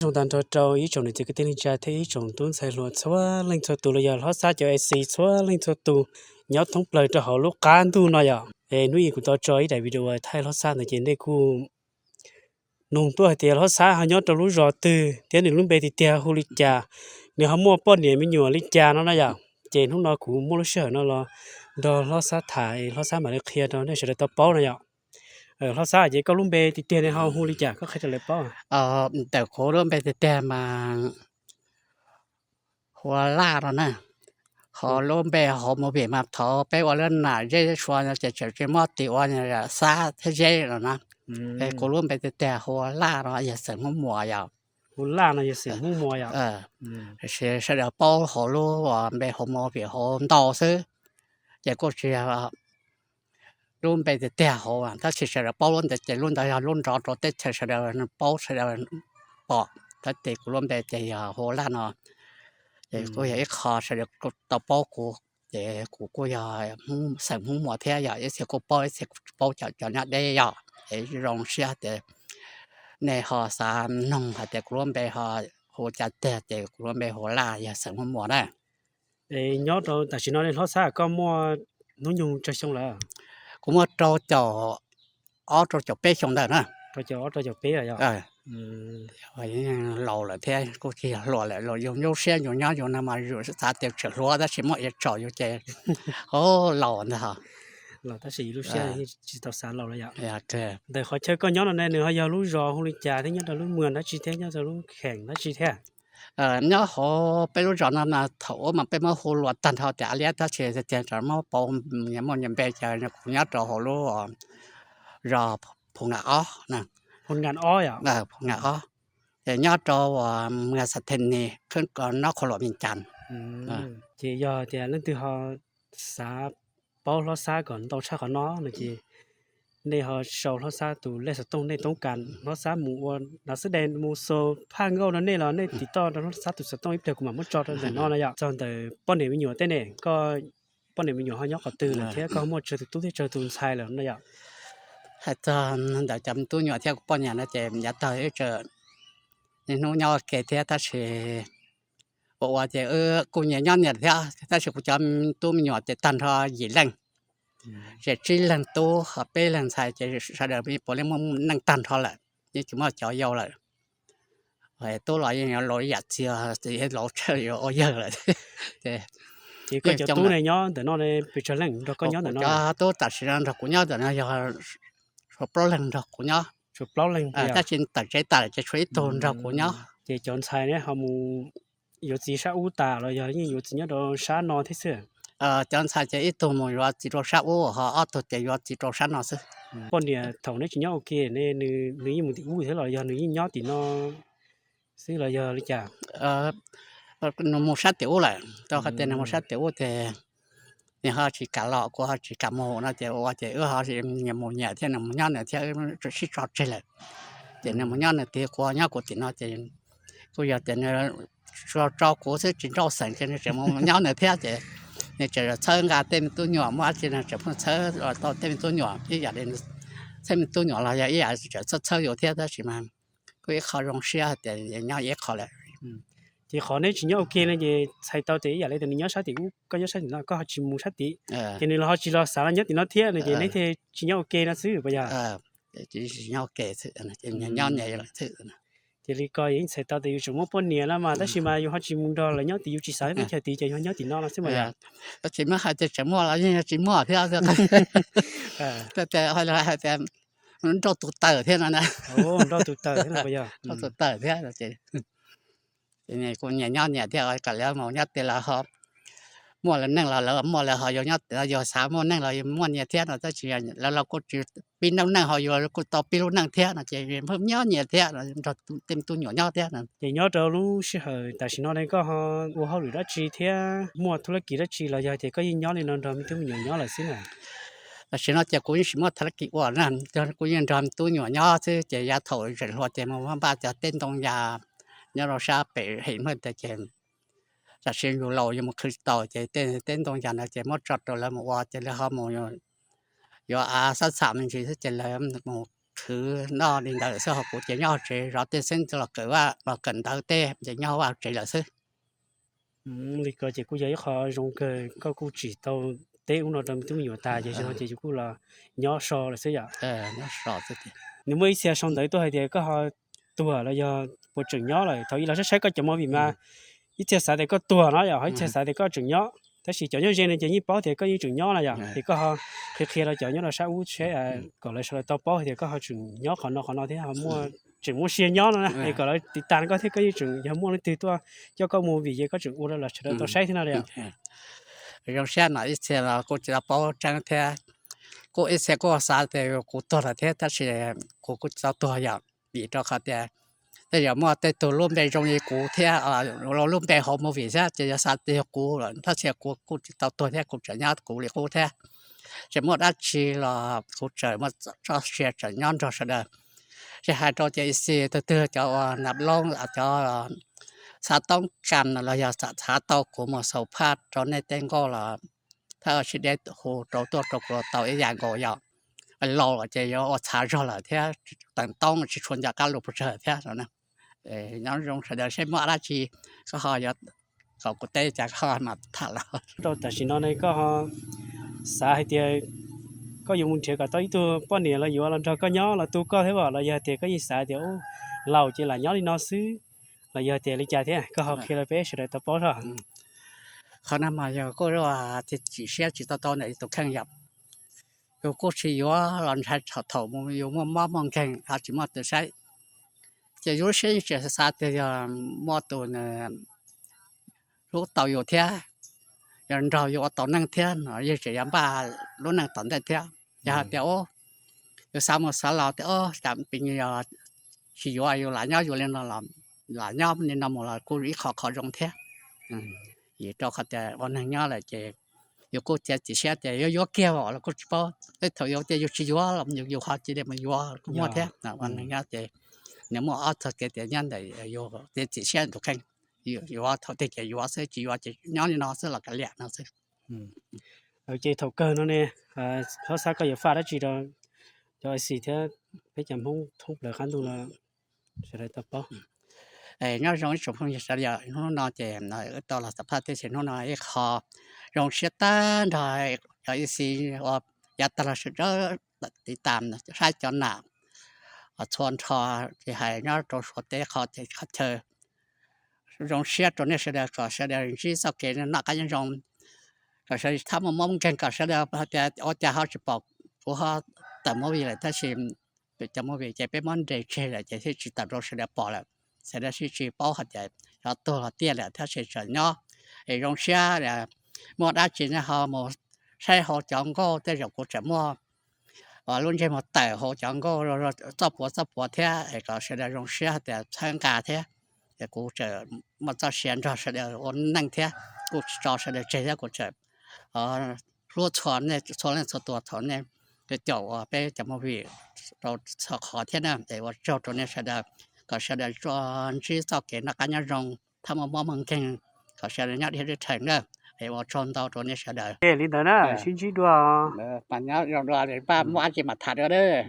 Zoo tag nrho rau ib tsoom niam txiv kwv tij neej tsa thiab ib tsoom tub ntxhais hluas txhua leej txhua tus los yog Hlob Xab cov A C txhua leej txhua tus nyob thoob plaws rau hauv lub qab ntuj no yom. Es hnub ib kuv tau tso ib daim video thaij Hlob Xab ntawd ces nej kuj nug tuaj hais tias Hlob Xab ho nyob rau lub zos twg thiab nws lub npe tiag tiag hu li cas, nws ho muaj poj niam me nyuam li cas no na yom. Ces hnub no kuv muaj lub sij hawm no los nrog Hlob Xab tham es Hlob Xab mam li qhia rau nej sawv daws tau paub no yom. Hlob Xab, ces koj lub npe tiag tiag ne ho hu li cas, koj qhia rau lawv paub. Ntawm kuv lub npe tiag tiag mas hu ua Laj no na. Ho lub npe hauv movie mas thaum peb ua lub nam zeb sua ces tseem tsis muab tis ua Xab thiab Zeb no na. Es kuv lub npe tiag tiag hu ua Laj no, yog xeem Hmoob Muas yom. Hu Laj no yog xeem Hmoob Muas yom. Tiam sis sawv daws paub hauv lub npe hauv movie hauv ntau xwb, ces kuj tsis yog lub npe tiag tiag hauv, tab sis sawv daws paub lub ntawd ces lub ntawd yog lub nrov rau teb chaws sawv daws paub sawv daws pom. Tab sis kuv lub npe ces yog hu Laj no, ces kuj yog ib qho sawv daws tau paub kuv, ces kuv kuj yog xeem Hmoob Muas thiab, yog ib txhia kuj paub ib txhia kuj tsis paub cov nyob deb yom. Es zoo siab tias nej ho xav noog hais tias kuv lub npe ho hu cas tiag, ces kuv lub npe hu Laj, yog xeem Hmoob Muas na. Nyob rau tam sim no Hlob Xab, koj muaj hnub nyoog tsawg xyoo lawm? Kuv muaj rau caum ob rau caum peb xyoo ntawd na. Rau caum ob rau caum peb yom. Laus lawm thiab kuj tsis yog hluas lawm, los yus lub siab yus nyob yus no mas yus xav tias tseem hluas tab sis muaj iav tsaus yus ces laus ntag. Los tab sis lub siab tsis tau xav laus los yom. Ntawm qhov chaw koj nyob no ne nws ho yog lub zos hu li cas thiab nyob rau lub muag dab tsi thiab nyob rau lub kheem dab tsi thiab? Nyob hauv peb lub zos no mas thaum ub mas peb muab hu luas tag nrho tias A Liab, tab sis tiag tiag muab pauv muaj nyias npe ces kuv nyob rau hauv lub zos Phu Nga Ob, Phu Nga Ob, ces nyob rau muag Xas Thee Nis, khwb nyob qhov luam Vij Cas. Ces yog tias leej twg ho xav paub Hlob Xab kom ntau tshaj qhov no no ces nej ho sau Hlob Xab tus lej xov tooj, nej toob kas Hlob Xab mus ua nav xab de mus xus phaj nkauj no nej los nej tiv toj rau Hlob Xab tus xov tooj ib pliag kuv mam muab tso rau ntawm no no yom. Txog ntawm poj niam me nyuam tej ne, koj poj niam me nyuam ho nyob qhov twg lawm thiab koj muaj tsawg tus tub thiab tsawg tus ntxhais lawm no yom? Hais txog ntawm cov me tub nyuam thiab kuv poj niam no ces yav tag ib txwm niaj hnub nyob ua ke thiab tab sis ua ua ces wb kuj nyias nyob nyias thiab, tab sis kuv cov tub me nyuam ces tag nrho yim leej, ces tsib leeg tub ho peb leeg ntxhais ces sawv daws puav leej muaj neej tag nrho lawm, yeej tsis muaj cov yau lawm. Tub los yeej yuav laus ib yam txiv, laus tshaj yuav ua yawg lawm. Ces koj cov tub ne nyob ntawm no pes tsawg leej nrog koj nyob ntawm no? Cov tub tam sim no nrog kuv nyob ntawm no yog tshuav plaub leeg nrog kuv nyob, tab sis tawm tsev tas lawm ces tshuav ib tug nrog kuv nyob. Ces cov ntxhais ne ho mus yuav txiv sab ub tas los yog yeej yuav txiv nyob rau sab no thiab xwb? Cov ntxhais ces ib tug mus yuav txiv rau sab ub, ho ob tug ces yuav txiv rau sab no xwb. Poj niam thaum neb tsis nyob ua ke ne, nws yeej mus tim ub thiab los yog nws yeej nyob tim no xwb los yog li cas? Nws mus sab tim ub lawm, rau qhov tias nws mus sab tim ub ces nws ho tsis kam los, kuv ho tsis kam mus no ces ua ces wb ho nyias mus nyias thiab, nws mus nyob nws thiab, wb sib tso tseg lawm. Ces nws mus nyob nws tim, kuv ho nyob kuv tim no ces kuj yog tias nws tso kuv xwb tsis nrauj xeem ces nws tseem mus nyob nws thiab ces nws tseem txhawb nqa tej me tub nyuam, muaj dab tsi nws tseem pheej txhawb tau tej me tub nyuam ib yam li txhawb me tub nyuam los yog ib yam tseem txhawb txhawb yus thiab, tab sis mas kuj ib qho zoo siab hais tias nyob ib qho lawm. Ces qhov neb tsis nyob ua ke no ces txhais tau tias ib yam li tias nws nyob sab tim ub, koj nyob sab tim no, koj ho tsis mus sab tid, ces nws los ho tsis los xav los nyob tim no thiab no ces neb thiaj tsis nyob ua ke no xwb puas yog? Nyob ua ke xwb, nyob nyias lawm xwb. Ces li ko yeej txhais tau tias yus tseem muaj poj niam no mas, tab sis mas yus ho tsis mus nrog lawv nyob tid, yus tsis xav nyob chaw tid ces yus ho nyob tim no no xwb mas yog? Tab sis muab hais tias tseem muaj los yeej tsis muaj thiab. Hais tias nrauj tus tawm thiab no na. Nrauj tus tawm thiab no puas yog? Nrauj tus tawm thiab ces kuj nyias nyob nyias thiab, kom lawv mus nyob tid lawv ho muaj lawv neej los lawv muaj, lawv ho yus nyob tid yus xav muaj neej los yus muaj nyias thiab no, tab sis lawv los kuj tsis pib noob neej, ho yus kuj tau pib lub neej thiab no ces pheej nyob nyias thiab, nrog tej me tub nyuam nyob thiab no. Ces nyob rau lub sij hawm tam sim no ne koj ho ua hauj lwm dab tsi thiab muaj thub lab kis dab tsi los yog tias koj yeej nyob li no nrog me tub me nyuam nyob lawm xwb na? Tam sim no ces kuv yeej tsis muaj thub lab kis ua na, kuv yeej nrog me tub nyuam nyob xwb ces yav thaum tseem hluas ces mus npaj cov teb ntoo yas nyob rau sab pem hem maj tas ces tam sim yus laus yus mus qhwv tsis tau ces tej teb ntoo yas ntawd ces muab tso rau lawv mus ua ces lawv ho mus yuav av xab txham me ntsis xwb ces lawv mus khwv noj li ntawd xwb, ho kuv ces nyob hauv tsev zov tej xeeb los kawm vaj los kawm ntawv tej ces nyob hauv vaj hauv tsev lawm xwb. Li ko ces kuj yog ib qho zoo kawg, koj kuj tsim tau teb ub no rau me tub me nyuam tas ces yog no ces yus kuj los nyob so lawm xwb yom. Nws muaj ib txhia sau ntawv tuaj hais tias koj ho tuag los yog puas tseem nyob lawm, thaum ub los saib saib koj cov movie mas ib txhia xav tias koj tuag no yom, ho ib txhia xav tias koj tseem nyob, tab sis cov nyob ze no ces yeej paub tias koj yeej tseem nyob na yom, ces koj ho qhia qhia rau cov nyob rau sab ub saib kom lawv sawv daws tau paub hais tias koj ho tseem nyob qhov no qhov no thiab ho muaj, tseem muaj sia nyob no na, es kom lawv tiv tas koj thiab koj yeej tseem yog muaj leej twg tuaj coj koj movie ces koj tseem ua rau lawv sawv daws tau saib thiab no yom. Zoo siab mas ib txhia los kuj tsis tau paub tseeb thiab, kuj ib txhia kuj xav tias kuv tuag lawm thiab tab sis kuv kuj tsis tau tuag yom, vim rau qhov tias tej zaum muaj tej tug lub npe zoo li kuv thiab, lub npe hauv movie thiab ces yog xav tias yog kuv lawm tab sis kuv kuj tsis tau tuag thiab kuv tseem nyob kuv li qub thiab. Tsis muaj dab tsi los kuv tseem muaj txoj sia tseem nyob nrog sawv daws. Tsis hais rau cov ib xis tus twg cov uas nab loob cov xav toob kas los yog xav tau kuv mus xaus phaj rau nej tej nkauj los thawj sib deb hu rau tuaj rau kuv tau ib yam nkaus yom. Laus lawm ces yuav ua txhav zog lawm thiab teem toob tsis tshua nco qab lus pes tsawg thiab no. Nyob zoo sawv daws seb muaj dab tsi koj ho yuav kom kuv teb cas koj mam tham los. Rau tam sim no ne koj ho xav hais tias koj yuav mus nrhiav kom tau ib tug poj niam los yuav los nrog koj nyob los tu koj thiab los yog tias koj yeej xav tias laus ces lam nyob li no xwb los yog tias li cas thiab koj ho qhia rau peb sawv daws tau paub os. Qhov no mas yog kuj tsis tsim siab tsis tau tau ntawm tus kheej yom. Yus kuj tsis yuav los ntshai thaum mus yus muaj mob muaj nkeeg ho tsis muaj tus saib. Ces yus lub siab yeej tseem xav tias yog muaj tus nws hlub tau yus thiab yog nrog yus ua tau neej thiab no yeej tseem yuav npaj lub neej tom ntej thiab. Yog hais tias yus xav mus xav los tias cas pib yog tsis yuav yus lam nyob yus li no los lam nyob li no mus los kuj ib qho qhov zoo thiab. Vim rau qhov tias ua neeg nyob lawm ces yus kuj txiav txim siab tias yuav yuav kiag los kuj tsis paub, tej thaum yus tias yus tsis yuav los yus ho cia li mus yuav kuj muaj thiab. Ua neeg nyob ces nws muaj ob txoj kev tias nyob ntawm yus txiav txim siab tus kheej, yuav thaum twg ces yuav xwb, tsis yuav ces nyob li no xwb los kav liam no xwb. Ces thaum kawg no ne, ho xav koj yuav faj dab tsi rau cov A C thiab peb cov Hmoob thoob plaws qab ntuj no sawv daws tau paub. Nyob zoo ib tsoom phooj ywg sawv daws, hnub no ces wb tau los xam phaj tib si hnub no ib qho zoo siab tag nrho, cov A C uas yav tag los sawv daws tiv tam saib cov nam txhua nrho, tsis hais nyob rau Suav teb qhov txhia qhov chaw. Zoo siab rau nej sawv daws kom sawv daws ntsib txoj kev noj qab nyob zoo, kom sawv daws txhob muaj mob nkeeg, kom sawv daws tias ua cas ho tsis pom kuv ho tawm movie lawm tab sis cov movie ces peb muab nres tseg lawm ces thiaj tsis tawm rau sawv daws pom lawm. Sawv daws thiaj tsis paub hais tias xyov tuag los tiaj lawm tab sis tseem nyob. Es zoo siab muaj dab tsi nej ho mus saib hauv cov nkauj, tej zaum kuv tseem muaj lub ntsej muag tawm hauv cov nkauj txoj puav txoj puav thiab, es kom sawv daws zoo siab hais tias txhawb nqa thiab. Es kuv tseem muaj txoj sia nrog sawv daws ua neej thiab, kuj tsis tso sawv daws tseg thiab, kuv tseem hlub txhua nej txhua leej txhua tus thaum nej caum uas peb cov movie rau txhua qhov thiab na. Es ua tsaug rau nej sawv daws, kom sawv daws tsuas ntsib txoj kev noj qab nyob zoo, txhob muaj mob muaj nkeeg, kom sawv daws nyob deb deb rhees na. Es ua tsaug ntau rau nej sawv daws. Li ntawd na, sib ntsib dua. Npaj muaj dab tsi mam tham dua nawb.